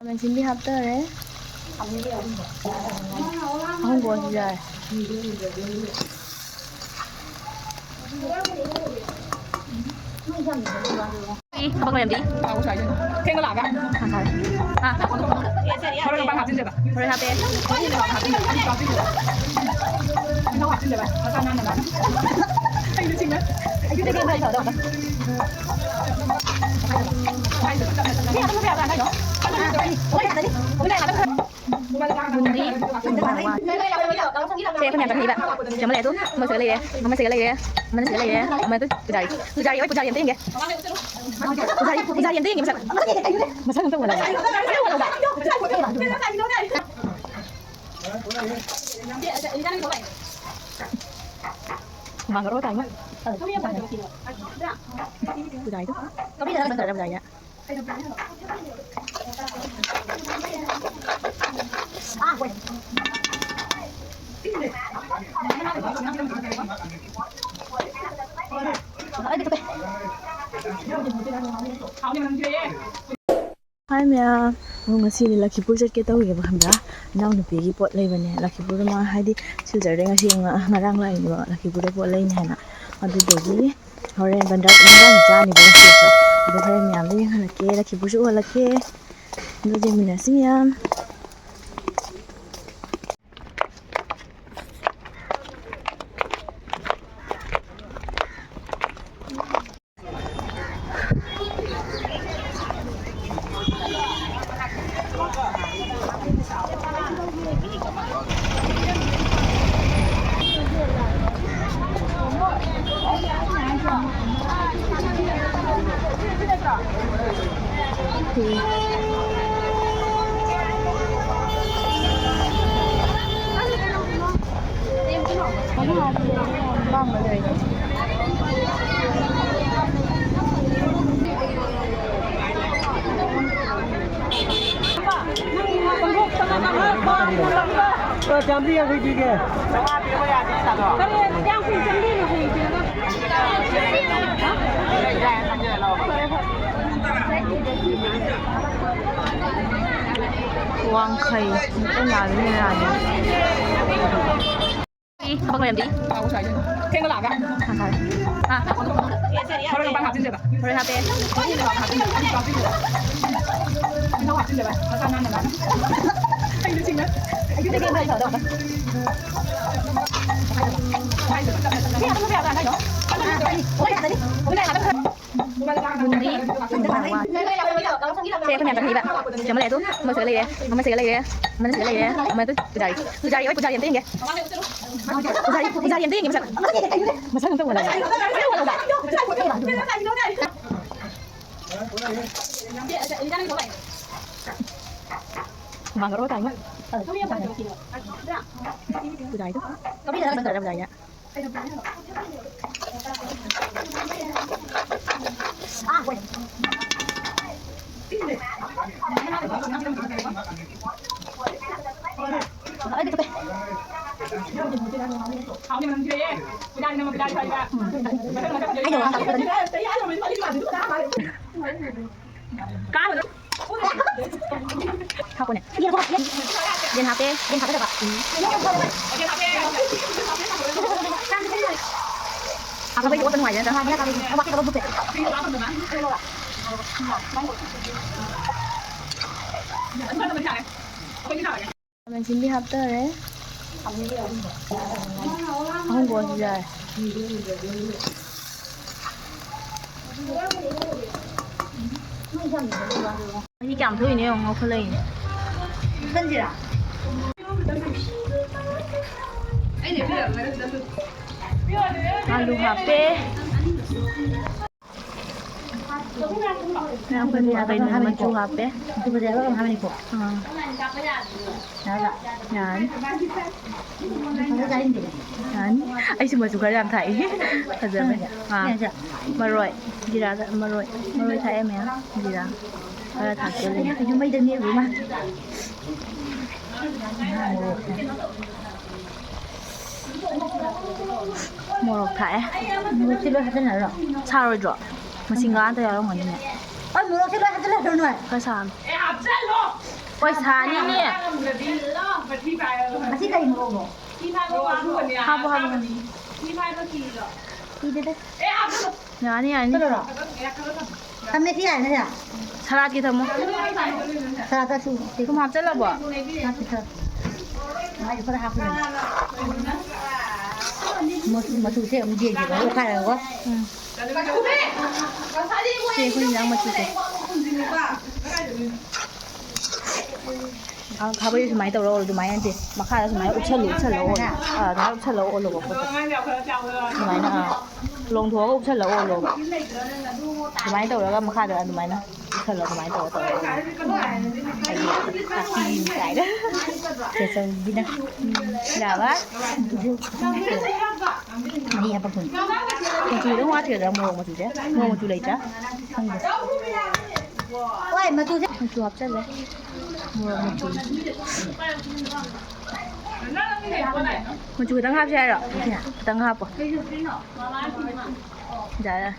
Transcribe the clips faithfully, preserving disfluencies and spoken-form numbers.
ꯈꯥꯃꯦꯟ ꯑꯁꯤꯟꯕꯤ ꯍꯥꯞꯇꯔꯦ꯫ ꯑꯍꯨꯝ ꯀꯣꯟꯁꯤ ꯌꯥꯔꯦ꯫ ꯊꯕꯛ ꯂꯩꯔꯝꯗꯤ꯫ ꯊꯦꯡꯅ ꯂꯥꯛꯑꯒ꯫ ꯍꯥ, ꯍꯥ꯫ ꯍꯥ꯫ ꯃꯔꯣꯏ ꯃꯄꯥꯡ ꯍꯥꯞꯆꯤꯟꯗꯣꯏꯕ꯫ ꯍꯣꯔꯦꯟ ꯍꯥꯞꯄꯦ꯫ ꯇꯤꯜꯍꯧ ꯍꯥꯞꯆꯤꯟꯗꯣꯏꯕ꯫ ꯃꯁꯥ ꯅꯥꯟꯅꯕ꯫ ꯑꯩꯗꯤ ꯁꯤꯡꯅ꯫ ꯁꯦ, ꯑꯩꯈꯣꯏ ꯃꯌꯥꯝ ꯆꯪꯉꯛꯏꯕ꯫ ꯁꯤ ꯑꯃ ꯂꯩꯔꯦ, ꯑꯗꯨ ꯑꯃ ꯁꯤꯗ ꯂꯩꯔꯦ, ꯑꯃꯅ ꯁꯤꯗ ꯂꯩꯔꯦ, ꯑꯃꯅ ꯄꯨꯖꯥꯔꯤ꯫ ꯄꯨꯖꯥꯔꯤ, ꯍꯣꯏ, ꯄꯨꯖꯥꯔꯤ ꯑꯝꯇ ꯌꯦꯡꯒꯦ꯫ ꯄꯨꯖꯥꯔꯤ, ꯄꯨꯖꯥꯔꯤ ꯑꯝꯇ ꯌꯦꯡꯒꯦ ꯃꯁꯛ꯫ ꯃꯁꯛ ꯑꯝꯇ ꯎꯍꯜꯂꯣ꯫ ꯍꯨꯃꯥꯡ ꯑꯣꯔꯣ ꯇꯥꯏꯉꯣ꯫ ꯄꯨꯖꯥꯔꯤꯗꯣ꯫ ꯐꯖꯔꯦ ꯄꯨꯖꯥꯔꯤ꯫ ꯍꯥꯏ ꯃꯌꯥꯝ, ꯑꯗꯣ ꯉꯁꯤꯗꯤ ꯂꯈꯤꯄꯨꯔ ꯆꯠꯀꯦ ꯇꯧꯔꯤꯑꯕ, ꯈꯪꯕ꯭ꯔꯥ? ꯏꯅꯥꯎꯅꯨꯄꯤꯒꯤ ꯄꯣꯠ ꯂꯩꯕꯅꯦ ꯂꯈꯤꯄꯨꯔꯗ, ꯃꯥ ꯍꯥꯏꯗꯤ ꯁꯤꯜꯆꯔꯗꯩ ꯉꯁꯤ ꯉ-, ꯉꯔꯥꯡ ꯂꯥꯛꯏꯅꯦꯕ ꯂꯈꯤꯄꯨꯔꯗ ꯄꯣꯠ ꯂꯩꯅꯤ ꯍꯥꯏꯅ꯫ ꯑꯗꯨꯗꯨꯒꯤ ꯍꯣꯔꯦꯟ ꯕꯟꯗꯥꯔ, ꯕꯟꯗꯥꯔ ꯆꯥꯅꯤꯕ ꯉꯁꯤ꯫ ꯑꯗꯨ ꯍꯣꯔꯦꯟ ꯃꯌꯥꯝꯗꯣ ꯌꯦꯡꯍꯜꯂꯛꯀꯦ, ꯂꯈꯤꯄꯨꯔꯁꯨ ꯎꯍꯜꯂꯛꯀꯦ꯫ ꯑꯗꯨ ꯌꯦꯡꯃꯤꯟꯅꯁꯤ ꯃꯌꯥꯝ꯫ ꯆꯥꯝꯃꯔꯤ ꯌꯥꯡꯈꯩ ꯄꯤꯒꯦ꯫ ꯋꯥꯡꯈꯩ꯫ ꯃꯩꯇꯩ ꯉꯥꯗꯨꯅ ꯌꯥꯅꯤ꯫ ꯊꯕꯛ ꯂꯩꯔꯝꯗꯤ꯫ ꯊꯦꯡꯅ ꯂꯥꯛꯑꯒ꯫ ꯍꯥ꯫ ꯃꯔꯣꯏ ꯃꯄꯥꯡ ꯍꯥꯞꯆꯤꯟꯖꯦꯕ꯫ ꯃꯔꯣꯏ ꯍꯥꯞꯄꯦ꯫ ꯇꯤꯜꯍꯧ ꯍꯥꯞꯆꯤꯟꯖꯦꯕ꯫ ꯃꯁꯥ ꯅꯥꯟꯅ ꯅꯥꯟꯅ꯫ ꯑꯩꯁꯨ ꯁꯤꯡꯅ꯫ ꯁꯦ, ꯑꯩꯈꯣꯏ ꯃꯌꯥꯝ ꯆꯪꯉꯛꯏꯕ꯫ ꯁꯤ ꯑꯃ ꯂꯩꯔꯦ ꯑꯗꯨ, ꯑꯃ ꯁꯤꯗ ꯂꯩꯔꯦ, ꯑꯃ ꯁꯤꯗ ꯂꯩꯔꯦ, ꯑꯃꯅ ꯁꯤꯗ ꯂꯩꯔꯦ, ꯑꯃꯅ ꯄꯨꯖꯥꯔꯤ꯫ ꯄꯨꯖꯥꯔꯤ, ꯍꯣꯏ, ꯄꯨꯖꯥꯔꯤ ꯑꯝꯇ ꯌꯦꯡꯒꯦ꯫ ꯄꯨꯖꯥꯔꯤ, ꯄꯨꯖꯥꯔꯤ ꯑꯝꯇ ꯌꯦꯡꯒꯦ ꯃꯁꯛ꯫ ꯃꯁꯛ ꯑꯝꯇ ꯎꯍꯜꯂꯣ꯫ ꯍꯨꯃꯥꯡ ꯉꯧꯔꯣ ꯇꯥꯏꯃ꯫ ꯄꯨꯖꯥꯔꯤꯗꯣ꯫ ꯄꯨꯖꯥꯔꯤ꯫ ꯍꯥꯞꯄꯣꯅꯦ꯫ ꯌꯦꯟ ꯍꯥꯞꯄꯦ꯫ ꯌꯦꯟ ꯍꯥꯞꯀꯗꯕ꯫ ꯍꯥꯞꯄꯩꯗꯤ ꯑꯣꯠꯄ ꯅꯨꯡꯉꯥꯏꯖꯅ꯫ ꯃꯦꯆꯤꯟꯗꯤ ꯍꯥꯞꯇꯔꯦ꯫ ꯑꯍꯨꯝ ꯀꯣꯟꯁꯨ ꯌꯥꯔꯦ꯫ ꯃꯍꯤ ꯀꯌꯥꯝ ꯊꯣꯛꯏꯅꯣ ꯌꯦꯡꯉꯣ, ꯉꯧꯈꯠꯂꯛꯏꯅꯦ꯫ ꯑꯂꯨ ꯍꯥꯞꯄꯦ꯫ ꯃꯌꯥꯝ ꯀꯔꯤ ꯀꯔꯤꯅꯣ ꯃꯆꯨ ꯍꯥꯞꯄꯦ꯫ ꯑꯥ꯫ ꯌꯥꯔꯅꯤ꯫ ꯌꯥꯔꯅꯤ꯫ ꯑꯩꯁꯨ ꯃꯆꯨ ꯈꯔ ꯌꯥꯝ ꯊꯥꯛꯏ꯫ ꯐꯖꯕꯅꯦ꯫ ꯑꯥ꯫ ꯃꯔꯣꯏ꯫ ꯖꯤꯔꯥꯗ ꯃꯔꯣꯏ꯫ ꯃꯔꯣꯏ ꯊꯥꯛꯑꯦ ꯃꯌꯥꯝ꯫ ꯖꯤꯔꯥ ꯈꯔ ꯊꯥꯛꯆꯜꯂꯦ꯫ ꯃꯣꯔꯣꯛ ꯊꯥꯛꯑꯦ꯫ ꯃꯣꯔꯣꯛꯁꯤ ꯂꯣꯏ ꯍꯥꯞꯆꯤꯟꯅꯔꯣ? ꯁꯥꯔꯣꯏꯗ꯭ꯔꯣ? ꯃꯁꯤꯡꯒ ꯑꯝꯇ ꯌꯥꯎꯔꯝꯒꯅꯤꯅꯦ꯫ ꯍꯣꯏ, ꯃꯣꯔꯣꯛꯁꯤ ꯂꯣꯏ ꯍꯥꯞꯆꯤꯜꯂꯦ ꯅꯣꯏ꯫ ꯈꯔ ꯁꯥꯍꯜꯂꯣ꯫ ꯑꯦ, ꯍꯥꯞꯆꯤꯜꯂꯣ! ꯍꯣꯏ, ꯁꯥꯅꯤꯅꯦ꯫ ꯃꯁꯤ ꯀꯔꯤ ꯃꯣꯔꯣꯛꯅꯣ? ꯍꯥꯞꯄꯣ, ꯍꯥꯞꯄꯣ꯫ ꯄꯤꯗꯦꯗ꯫ ꯌꯥꯅꯤ, ꯌꯥꯅꯤ꯫ ꯆꯠꯂꯨꯔꯣ? ꯊꯝꯃꯦ, ꯁꯤ ꯌꯥꯔꯦꯅꯦ, ꯁꯦ꯫ ꯁꯂꯥꯠꯀꯤ ꯊꯝꯃꯣ꯫ ꯁꯂꯥꯠꯇ ꯁꯨ-, ꯊꯨꯝ ꯍꯥꯞꯆꯜꯂꯕꯣ? ꯍꯥꯞꯄꯦ, ꯈꯔ꯫ ꯃꯥꯏꯁꯨ ꯈꯔ ꯍꯥꯞꯄꯨ꯫ ꯃꯆꯨ, ꯃꯆꯨꯁꯦ ꯑꯃꯨꯛ ꯌꯦꯡꯒꯦꯕ, ꯑꯣꯠꯈꯥꯏꯔꯒꯀꯣ꯫ ꯎꯝ꯫ ꯁꯤ ꯑꯩꯈꯣꯏ ꯏꯟꯖꯥꯡ ꯃꯆꯨꯁꯦ꯫ ꯈꯥ-, ꯈꯥꯕꯩ ꯁꯨꯃꯥꯏꯅ ꯇꯧꯔ ꯑꯣꯜꯂꯣ, ꯑꯗꯨꯃꯥꯏꯅ ꯅꯠꯇꯦ꯫ ꯃꯈꯥꯗ ꯁꯨꯃꯥꯏꯅ ꯎꯞꯁꯜꯂꯨ, ꯎꯞꯁꯜꯂꯒ ꯑꯣꯜꯂꯣ꯫ ꯑꯥ, ꯑꯗꯨꯃꯥꯏꯅ ꯎꯞꯁꯜꯂꯒ ꯑꯣꯜꯂꯣꯕ ꯄꯣꯠꯇꯣ꯫ ꯑꯗꯨꯃꯥꯏꯅ, ꯑꯥ꯫ ꯂꯣꯡꯊꯣꯛꯑꯒ ꯎꯞꯁꯜꯂꯒ ꯑꯣꯜꯂꯣꯕ꯫ ꯑꯗꯨꯃꯥꯏꯅ ꯇꯧꯔꯒ ꯃꯈꯥꯗ ꯑꯗꯨꯃꯥꯏꯅ ꯎꯞꯁꯜꯂꯣ, ꯑꯗꯨꯃꯥꯏꯅ ꯇꯧꯔ ꯇꯧꯔ ꯑꯣꯜꯂꯣ꯫ ꯍꯥꯏꯗꯤ ꯇꯥꯛꯄꯤꯔꯤꯅꯤ ꯀꯥꯏꯅ꯫ ꯆꯦꯆꯧꯕꯤꯅ꯫ ꯌꯥꯕ? ꯃꯍꯤ ꯍꯥꯄꯛꯇꯣꯏꯅꯤ꯫ ꯃꯆꯨꯗꯪ ꯋꯥꯠꯈꯤꯒꯗ꯭ꯔꯥ, ꯃꯣꯔꯣꯛ ꯃꯆꯨꯁꯦ? ꯃꯣꯔꯣꯛ ꯃꯆꯨ ꯂꯩꯇ꯭ꯔꯥ? ꯈꯪꯗꯦ꯫ ꯍꯣꯏ, ꯃꯆꯨꯁꯦ꯫ ꯃꯆꯨ ꯍꯥꯞꯆꯜꯂꯦ꯫ ꯃꯣꯔꯣꯛ ꯃꯆꯨ꯫ ꯃꯆꯨ ꯈꯤꯇꯪ ꯍꯥꯞꯁꯦ ꯍꯥꯏꯔꯣ? ꯈꯤꯇꯪ ꯍꯥꯞꯄꯣ꯫ ꯌꯥꯔꯦ꯫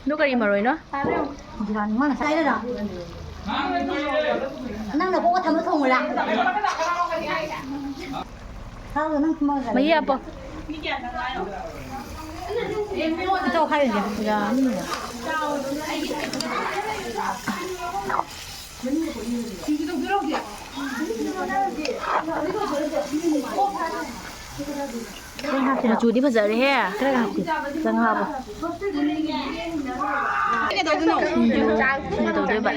ꯑꯗꯨ ꯀꯔꯤ ꯃꯔꯣꯏꯅꯣ? ꯖꯤꯔꯥꯅꯤ ꯃꯥꯅ ꯉꯁꯥꯏ ꯂꯩꯔꯣ? ꯅꯪꯅ ꯀꯣꯛꯀ ꯊꯝꯃ ꯊꯣꯡꯉꯨꯔꯥ? ꯊꯥꯎꯗꯣ ꯅꯪ ꯊꯝꯃꯒ ꯃꯍꯤ ꯍꯥꯞꯄꯣ꯫ ꯏꯇꯥꯎ ꯈꯥꯏꯔꯣꯏꯁꯦ꯫ ꯌꯥꯅꯤ꯫ ꯃꯆꯨꯗꯤ ꯐꯖꯔꯦꯍꯦ꯫ ꯈꯔ ꯍꯥꯞꯄꯤ꯫ ꯈꯤꯇꯪ ꯍꯥꯞꯄꯣ꯫ ꯁꯤꯡꯖꯨ ꯁꯤꯡꯖꯨ ꯇꯧꯗꯣꯏꯕ꯫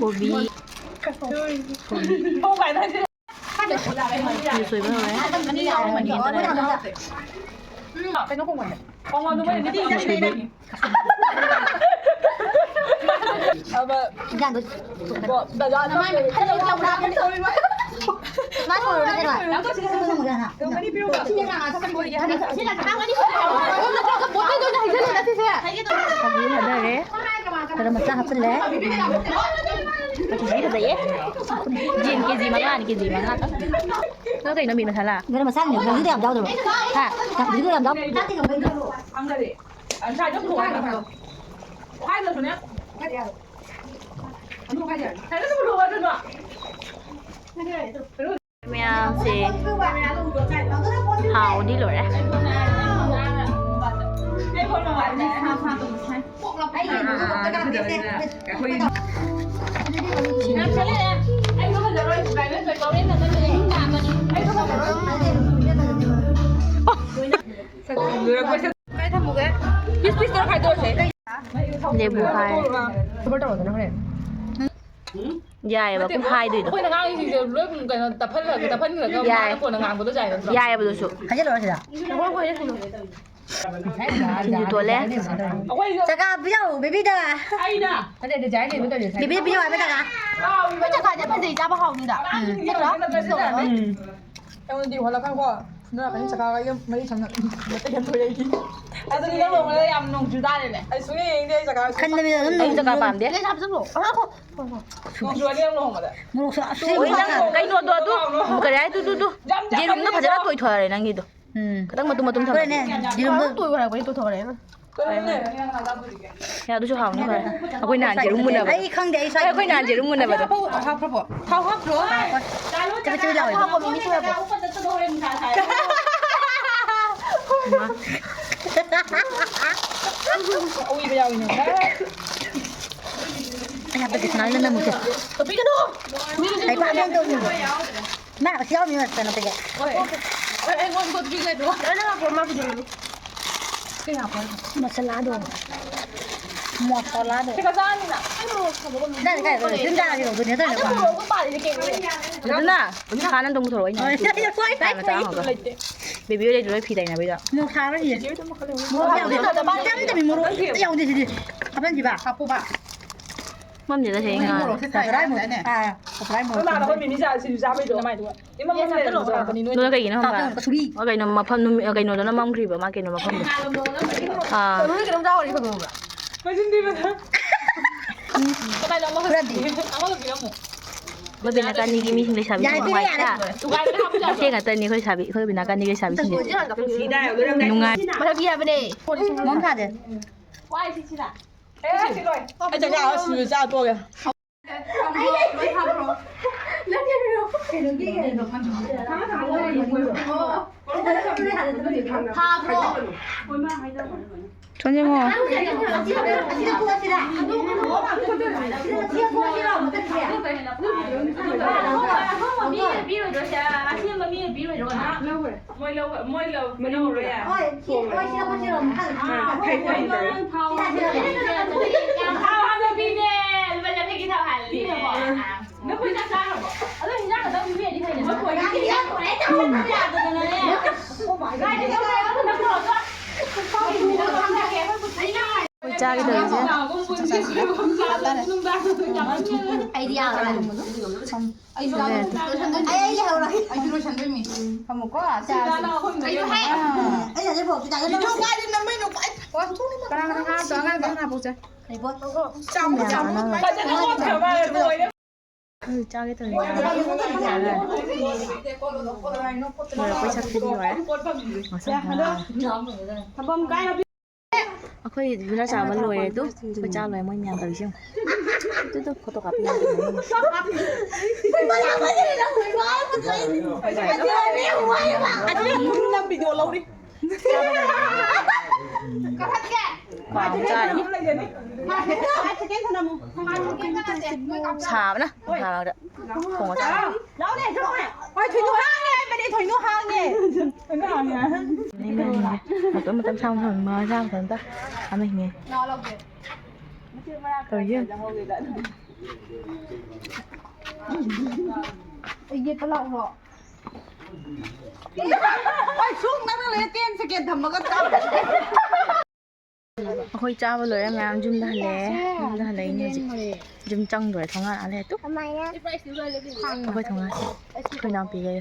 ꯀꯣꯕꯤ꯫ ꯀꯣꯕꯤ꯫ ꯁꯤꯡꯖꯨ ꯁꯣꯏꯕ ꯍꯧꯔꯦ꯫ ꯏꯟꯖꯥꯡꯗꯣ ꯃꯥ ꯁꯣꯏꯔꯣ ꯅꯠꯇ꯭ꯔꯣ? ꯁꯤꯗ ꯊꯥꯡꯒꯅꯤ ꯄꯤꯔꯛꯑꯣ꯫ ꯁꯤꯗ ꯊꯥꯡꯒꯅꯤ ꯄꯤꯔꯛꯑꯣ꯫ ꯁꯤꯗ ꯊꯥꯡꯒꯅꯤ ꯄꯤꯔꯛꯑꯣ꯫ ꯕꯣꯇꯜꯗ ꯑꯣꯏꯅ ꯍꯩꯖꯜꯂꯦ ꯉꯁꯤꯁꯦ꯫ ꯊꯥꯡꯖꯤꯡ ꯊꯥꯗꯔꯦ꯫ ꯈꯔ ꯃꯆꯥ ꯍꯥꯞꯆꯜꯂꯦ꯫ ꯃꯆꯨꯁꯤꯗꯤ ꯐꯖꯩꯌꯦ꯫ ꯌꯦꯟ ꯀꯦ ꯖꯤ ꯃꯉꯥꯅꯤ, ꯀꯦ ꯖꯤ ꯃꯉꯥ ꯈꯛ꯫ ꯅꯪ ꯀꯩꯅꯣ ꯃꯤꯠ ꯃꯁꯥꯂꯥ? ꯒꯔꯝ ꯃꯁꯥꯂꯥꯅꯦ, ꯍꯧꯖꯤꯛꯇ ꯌꯥꯝ ꯌꯥꯎꯗꯕ꯫ ꯍꯥ? ꯍꯧꯖꯤꯛꯇ ꯌꯥꯝ ꯌꯥꯎ-, ꯍꯥꯏꯗ꯭ꯔꯁꯨꯅꯦ꯫ ꯃꯌꯥꯝꯁꯦ ꯍꯥꯎꯗꯤ ꯂꯣꯏꯔꯦ꯫ ꯀꯥꯏ ꯊꯝꯃꯨꯒꯦ? ꯄꯤꯁ ꯄꯤꯁꯇ ꯈꯥꯏꯗꯣꯛꯑꯁꯦ꯫ ꯂꯦꯕꯨ ꯈꯥꯏ꯫ ꯈꯕꯔ ꯇꯧꯔꯣꯗꯅ ꯍꯣꯔꯦꯟ꯫ ꯌꯥꯏꯑꯕ, ꯅꯠꯇꯦ, ꯀꯨꯝ ꯍꯥꯏꯗꯣꯏꯗꯣ꯫ ꯑꯩꯈꯣꯏꯅ ꯉꯥꯡꯉꯤꯁꯤꯡꯁꯦ ꯂꯣꯏ ꯀꯩꯅꯣ ꯇꯞꯍꯜꯂꯒ, ꯇꯞꯍꯟꯈ꯭ꯔꯒ ꯌꯥꯏ꯫ ꯃꯥꯅ ꯀꯣꯟꯅ ꯉꯥꯡꯕꯗꯣ ꯌꯥꯏ ꯅꯠꯇ꯭ꯔꯣ? ꯌꯥꯏꯑꯕ ꯑꯗꯨꯁꯨ꯫ ꯍꯥꯏꯖꯤꯜꯂꯨꯔꯣ ꯁꯤꯗ꯫ ꯉꯥꯏꯈꯣ, ꯉꯥꯏꯈꯣ, ꯍꯥꯏꯖꯤꯜꯂꯨ꯫ ꯁꯤꯡꯖꯨ ꯇꯣꯠꯂꯦ꯫ ꯑꯩꯈꯣꯏꯁꯨ ꯆꯀꯥ ꯄꯤꯖꯧ ꯕꯦꯕꯤꯗ꯫ ꯑꯩꯅ꯫ ꯅꯠꯇꯦ, ꯅꯠꯇꯦ, ꯖꯥꯏ ꯂꯩꯕ ꯇꯧꯔꯤꯁꯦ꯫ ꯕꯦꯕꯤꯗ ꯄꯤꯖꯧ ꯍꯥꯏꯕ ꯆꯀꯥ꯫ ꯍꯣꯏ, ꯆꯀꯥꯁꯦ ꯐꯖꯩ, ꯆꯥꯕ ꯍꯥꯎꯅꯤꯗ꯫ ꯎꯝ꯫ ꯅꯠꯇ꯭ꯔꯣ? ꯎꯝ꯫ ꯑꯩꯉꯣꯟꯗꯗꯤ ꯍꯣꯜꯂꯛꯀꯅꯨꯀꯣ꯫ ꯐꯨꯅꯔꯛꯀꯅꯤ ꯆꯀꯥꯒ ꯑꯩꯒ ꯃꯔꯤ ꯁꯝꯅ-, ꯃꯇꯩ ꯑꯃ ꯊꯣꯛꯑꯦ ꯑꯩꯗꯤ꯫ ꯑꯗꯨꯗꯤ ꯅꯪ ꯅꯣꯡꯃꯗ ꯌꯥꯝ ꯅꯣꯡꯖꯨ ꯇꯥꯔꯦꯅꯦ꯫ ꯑꯩ ꯁꯨꯡꯌꯦꯡ ꯌꯦꯡꯗꯦ ꯑꯩ ꯆꯀꯥ꯫ ꯈꯟꯗꯕꯤꯗ ꯑꯗꯨꯝ ꯑꯩ ꯆꯀꯥ ꯅꯣꯡꯖꯨ꯫ ꯄꯥꯝꯗꯦ꯫ ꯂꯦꯁ ꯍꯥꯞꯆꯜꯂꯣ꯫ ꯑ, ꯍꯣ, ꯍꯣ, ꯍꯣ꯫ ꯅꯣꯡꯖꯨ ꯑꯅꯤꯔꯛ ꯂꯨꯍꯣꯡꯕꯗ꯫ ꯃꯣꯔꯣꯛꯁꯨ ꯑꯁ, ꯑꯣꯏ, ꯅꯪ ꯀꯩꯅꯣꯗꯣ ꯑꯗꯨ, ꯀꯔꯤ ꯍꯥꯏ, ꯇꯨ, ꯇꯨ, ꯇꯨ꯫ ꯌꯥꯝ ꯌꯦꯔꯨꯝꯗꯣ ꯐꯖꯅ ꯆꯥꯎꯈꯠꯂꯦꯀꯣ꯫ ꯇꯣꯏꯊꯣꯔꯛꯑꯦ ꯅꯪꯒꯤꯗꯣ꯫ ꯎꯝ꯫ ꯈꯤꯇꯪ ꯃꯇꯨꯝ ꯃꯇꯨꯝ ꯊꯝꯃꯣ꯫ ꯍꯣꯏꯅꯦ, ꯌꯦꯔꯨꯝꯗꯣ꯫ ꯇꯣꯏ ꯈꯔ ꯇꯣꯏꯊꯣꯔꯛꯑꯦ꯫ ꯀꯩꯅꯣꯅꯦ? ꯌꯥ, ꯑꯗꯨꯁꯨ ꯍꯥꯎꯅꯤ ꯐꯔꯦ꯫ ꯑꯩꯈꯣꯏ ꯅꯍꯥꯟ ꯌꯦꯔꯨꯝ ꯃꯨꯟꯅꯕꯗꯣ꯫ ꯑꯩ ꯈꯪꯗꯦ, ꯑꯩ ꯁ꯭ꯋꯥꯏꯗ ꯑꯩꯈꯣꯏ ꯅꯍꯥꯟ ꯌꯦꯔꯨꯝ ꯃꯨꯟꯅꯕꯗꯣ꯫ ꯍꯥꯞꯈ꯭ꯔꯕꯣ? ꯊꯥꯎ ꯍꯥꯞꯈ꯭ꯔꯣ꯫ ꯆꯕꯤꯠ ꯆꯕꯤꯠ ꯂꯥꯎꯋꯦ꯫ ꯍꯥꯞꯄꯣ, ꯃꯤꯃꯤ ꯁꯨ ꯍꯥꯞꯄꯣ꯫ ꯃꯥ꯫ ꯑꯎꯏꯕ ꯌꯥꯎꯏꯅꯦ꯫ ꯑꯩ ꯍꯥꯞꯄꯗꯤ ꯁꯨꯃꯥꯏꯅ ꯅꯝꯃꯨꯁꯦ꯫ ꯇꯣꯄꯤꯒꯅꯨ! ꯑꯩ ꯄꯥꯛ ꯌꯥꯝ ꯇꯧꯅꯤꯡꯕ꯫ ꯃꯥ ꯑꯁꯤ ꯌꯥꯎꯔꯝꯃꯤ ꯃꯔꯛꯇ ꯅꯠꯇꯦ꯫ ꯍꯣꯏ꯫ ꯑꯩ, ꯑꯩꯉꯣꯟꯗ ꯇꯣꯠꯄꯤꯒꯦ ꯑꯗꯨꯒ꯫ ꯅꯪ ꯍꯥꯞꯄꯣ, ꯃꯥ ꯄꯤꯖꯔꯨꯅꯨ꯫ ꯀꯩ ꯍꯥꯞꯄꯣ ꯍꯥꯏꯅꯣ? ꯃꯁꯥꯂꯥꯗꯣ꯫ ꯃꯁꯥꯂꯥꯗꯣ꯫ ꯁꯤ ꯈꯛ ꯆꯥꯔꯅꯤꯅ? ꯑꯩ ꯃꯣꯔꯣꯛ ꯁꯥꯕꯒ ꯃꯤꯃꯤ ꯀꯗꯥꯏꯗ ꯀꯥꯏꯗ ꯍꯥꯞꯄ ꯂꯩꯇꯦ꯫ ꯌꯨꯝꯗ ꯍꯥꯏꯔꯒ ꯌꯧꯗꯣꯏꯅꯦ, ꯑꯗꯨ ꯑꯗꯨ ꯂꯩꯔꯒ꯫ ꯃꯣꯔꯣꯛ ꯑꯃ ꯄꯥꯜꯂꯤꯁꯦ ꯀꯩꯅꯣ? ꯑꯗꯨꯅ ꯍꯥꯟꯅ ꯑꯗꯨꯝ ꯄꯨꯊꯣꯔꯛꯑꯣ, ꯑꯩꯅ ꯍꯣꯏ, ꯍꯥꯏꯔꯤꯁꯦ꯫ ꯍꯣꯏ, ꯍꯣꯏ, ꯆꯥ ꯃꯆꯥ ꯍꯣꯏ꯫ ꯑꯃꯒ꯫ ꯂꯩꯇꯦ꯫ ꯕꯦꯕꯤ ꯍꯣꯏ ꯂꯩꯇ꯭ꯔꯣ, ꯐꯤ ꯇꯥꯏꯅꯕꯩꯗꯣ? ꯃꯣꯔꯣꯛ ꯁꯥꯕ꯭ꯔꯥ ꯌꯦꯡꯒꯦ꯫ ꯃꯣꯔꯣꯛ ꯌꯥꯎꯗꯦ꯫ ꯏꯆꯝ ꯆꯝꯃꯤ, ꯃꯣꯔꯣꯛ ꯑꯝꯇ ꯌꯥꯎꯗꯦ ꯁꯤꯗꯤ꯫ ꯍꯥꯞꯍꯟꯁꯤꯕ? ꯍꯥꯞꯄꯣꯕ꯫ ꯃꯝꯁꯤꯗ ꯁꯤ ꯑꯩ ꯉꯥꯏ꯫ ꯃꯣꯔꯣꯛꯁꯦ ꯁꯥꯏ ꯀꯗꯥꯏ ꯃꯣꯔꯣꯛ? ꯍꯥꯏꯕꯅꯦ꯫ ꯑꯥ, ꯀꯗꯥꯏ ꯃꯣꯔꯣꯛ? ꯑꯩꯈꯣꯏ ꯃꯥꯅ ꯑꯩꯈꯣꯏ ꯃꯤꯃꯤ ꯆꯥ ꯁꯤꯡꯖꯨ ꯆꯥꯕꯩꯗꯣ꯫ ꯅꯃꯥꯏꯗꯨꯒ꯫ ꯏꯃꯝ ꯃꯝ ꯂꯩꯔꯝꯕꯗꯣ ꯂꯥꯛꯄꯅꯤ ꯅꯣꯏ꯫ ꯅꯣꯏ ꯀꯩꯒꯤꯅꯣ ꯈꯪꯕ꯭ꯔꯥ? ꯀꯥꯞꯄꯦ ꯀꯁꯨꯕꯤ꯫ ꯑꯣ, ꯀꯩꯅꯣ ꯃꯐꯝ ꯅꯨꯃꯤ-, ꯀꯩꯅꯣꯗꯨꯅ ꯃꯝꯈ꯭ꯔꯤꯕ, ꯃꯥ ꯀꯩꯅꯣ ꯃꯐꯝꯗꯣ꯫ ꯑꯥ꯫ ꯅꯣꯏ ꯀꯩꯅꯣꯝ ꯆꯥꯎꯔꯤ ꯈꯪꯕ꯭ꯔꯥ? ꯃꯆꯤꯟ ꯊꯤꯕꯗꯣ꯫ ꯀꯗꯥꯏꯗ ꯑꯃ ꯍꯨꯔꯥꯟꯕꯤ꯫ ꯑꯃꯒ ꯄꯤꯔꯝꯃꯣ꯫ ꯑꯩꯈꯣꯏ ꯕꯤꯅꯥꯀꯥꯅꯤꯒꯤ ꯃꯤꯁꯤꯡ ꯂꯩꯁꯥꯕꯤ ꯌꯥꯔꯦ, ꯊꯣꯡ ꯌꯥꯔꯦ꯫ ꯃꯥꯏꯗ꯫ ꯃꯇꯦꯛ ꯉꯥꯛꯇꯅꯤ ꯑꯩꯈꯣꯏ ꯁꯥꯕꯤ, ꯑꯩꯈꯣꯏ ꯕꯤꯅꯥꯀꯥꯅꯤꯒꯤ ꯂꯩꯁꯥꯕꯤꯁꯤꯡꯁꯦ꯫ ꯅꯨꯡꯉꯥꯏ꯫ ꯃꯁꯛ ꯊꯤ ꯍꯥꯏꯕꯅꯦ꯫ ꯑꯩ ꯆꯥꯛ ꯆꯥꯔ ꯁꯤꯡꯖꯨ ꯆꯥ ꯇꯣꯛꯑꯒꯦ꯫ ꯊꯣꯟꯖꯤꯟꯉꯣ꯫ ꯃꯣꯏ ꯂꯧ-, ꯃꯣꯏ ꯂꯧ-, ꯂꯧꯔꯣꯏ ꯌꯥꯏ꯫ ꯍꯣꯏ, ꯁꯤ, ꯍꯣꯏ, ꯁꯤꯗ ꯑꯩꯈꯣꯏ ꯁꯤꯔꯣꯝ ꯃꯈꯜ꯫ ꯑꯥ, ꯐꯩ, ꯐꯩ, ꯐꯩ꯫ ꯊꯥꯎ ꯍꯥꯞꯄ ꯄꯤꯅꯦ, ꯂꯨꯄꯥ ꯌꯥꯡꯈꯩꯒꯤ ꯊꯥꯎ ꯍꯥꯜꯂꯤꯅꯦ꯫ ꯅꯈꯣꯏ ꯆꯥꯛ ꯆꯥꯈ꯭ꯔꯕꯣ? ꯑꯗꯣ ꯍꯤꯟꯖꯥꯡ ꯈꯛꯇꯪ ꯄꯤꯕꯤꯔꯗꯤ ꯐꯩꯗꯅ꯫ ꯃꯈꯣꯏ ꯌꯥꯗꯗꯅꯅꯦ꯫ ꯀꯥꯏꯗ ꯆꯠꯈ꯭ꯔꯕ? ꯅꯪ ꯇꯧꯔꯒ? ꯑꯩꯈꯣꯏ ꯆꯥꯒꯦ ꯇꯧꯔꯤꯁꯦ꯫ ꯑꯩꯗꯤ ꯌꯥꯎꯔꯦ꯫ ꯑꯩꯁꯨ ꯂꯣꯏꯁꯟꯗꯣꯏꯅꯤ꯫ ꯑꯩ, ꯑꯩ ꯂꯩꯍꯧꯔꯒꯦ꯫ ꯑꯩꯁꯨ ꯂꯣꯏꯁꯟꯗꯣꯏꯅꯤ꯫ ꯐꯝꯃꯨꯀꯣ, ꯆꯥꯔꯁꯤ꯫ ꯑꯩꯁꯨ ꯍꯦꯛ꯫ ꯑꯩ ꯆꯥꯖꯩ ꯚꯣꯛꯁꯤ ꯆꯥꯖꯩ꯫ ꯚꯤꯗꯤꯑꯣ ꯀꯥꯏꯗ ꯅꯝꯕꯩꯅꯣ? ꯀꯅꯥ ꯀꯅꯥ ꯀꯥ-, ꯇꯧꯔꯒ ꯑꯝꯇ ꯍꯥꯞꯄꯛꯎꯁꯦ꯫ ꯀꯩ ꯄꯣꯠ? ꯆꯥꯃ, ꯆꯥꯃ꯫ ꯐꯖꯅ ꯑꯣꯠꯈ꯭ꯔ ꯃꯥꯜꯂꯦ, ꯂꯣꯏꯔꯦ꯫ ꯑꯩ ꯆꯥꯒꯦ ꯇꯧꯔꯤꯅꯦ꯫ ꯂꯣꯏꯔꯛꯄꯩ ꯁꯛꯁꯤꯗꯤ ꯂꯣꯏꯔꯦ꯫ ꯃꯁꯛ ꯊꯝꯐꯝ ꯀꯥꯏꯅ ꯑꯩꯈꯣꯏ ꯚꯤꯗꯤꯑꯣ ꯆꯥꯕ ꯂꯣꯏꯔꯦ꯫ ꯑꯗꯨ ꯑꯩꯈꯣꯏ ꯆꯥ ꯂꯣꯏꯔꯦ꯫ ꯃꯣꯏ ꯃꯌꯥꯝ ꯇꯧꯔꯤꯁꯦ ꯌꯦꯡꯉꯨ꯫ ꯑꯗꯨꯗꯣ ꯐꯣꯇꯣ ꯀꯥꯞꯄꯤ ꯌꯥꯗꯦ꯫ ꯅꯝ ꯚꯤꯗꯤꯑꯣ ꯂꯧꯔꯤ꯫ ꯀꯥ ꯑꯃ ꯆꯥꯔꯤ꯫ ꯁꯥꯕꯅ ꯅꯨꯡꯁꯥ ꯃꯔꯛꯇ ꯊꯣꯡꯉ ꯆꯥꯔꯤ꯫ ꯍꯣꯏ, ꯊꯣꯏꯅꯨ ꯍꯥꯡꯉꯦ ꯍꯥꯏꯕꯅꯦ, ꯊꯣꯏꯅꯨ ꯍꯥꯡꯉꯦ꯫ ꯃꯇꯣꯝ ꯃꯇꯣꯝ ꯁꯥꯡ ꯁꯥꯡ ꯃꯥ ꯁꯥꯡ ꯃꯇꯣꯝꯇ ꯑꯃ ꯍꯤꯡꯉꯦ꯫ ꯇꯧꯔꯤꯁꯦ ꯌꯦꯡꯉꯨ꯫ ꯑꯩ ꯌꯦꯠꯄ ꯂꯥꯛꯎꯔꯣ? ꯍꯣꯏ, ꯁꯨꯝ ꯅꯪꯅ ꯂꯩꯔ ten second ꯊꯝꯃꯒ ꯆꯥꯎ꯫ ꯑꯩꯈꯣꯏ ꯆꯥꯕ ꯂꯣꯏꯔꯦ ꯃꯌꯥꯝ, ꯌꯨꯝꯗ ꯍꯜꯂꯛꯑꯦ꯫ ꯌꯨꯝꯗ ꯍꯜꯂꯛꯏꯅꯦ ꯍꯧꯖꯤꯛ꯫ ꯌꯨꯝ ꯆꯪꯗꯣꯔꯦ, ꯊꯣꯡꯒꯥꯟ ꯑꯥ ꯂꯩꯔꯦ ꯇꯨ꯫ ꯑꯩꯈꯣꯏ ꯊꯣꯡꯒꯥꯟ꯫ ꯑꯩꯈꯣꯏ ꯏꯅꯥꯎꯄꯤꯈꯩ꯫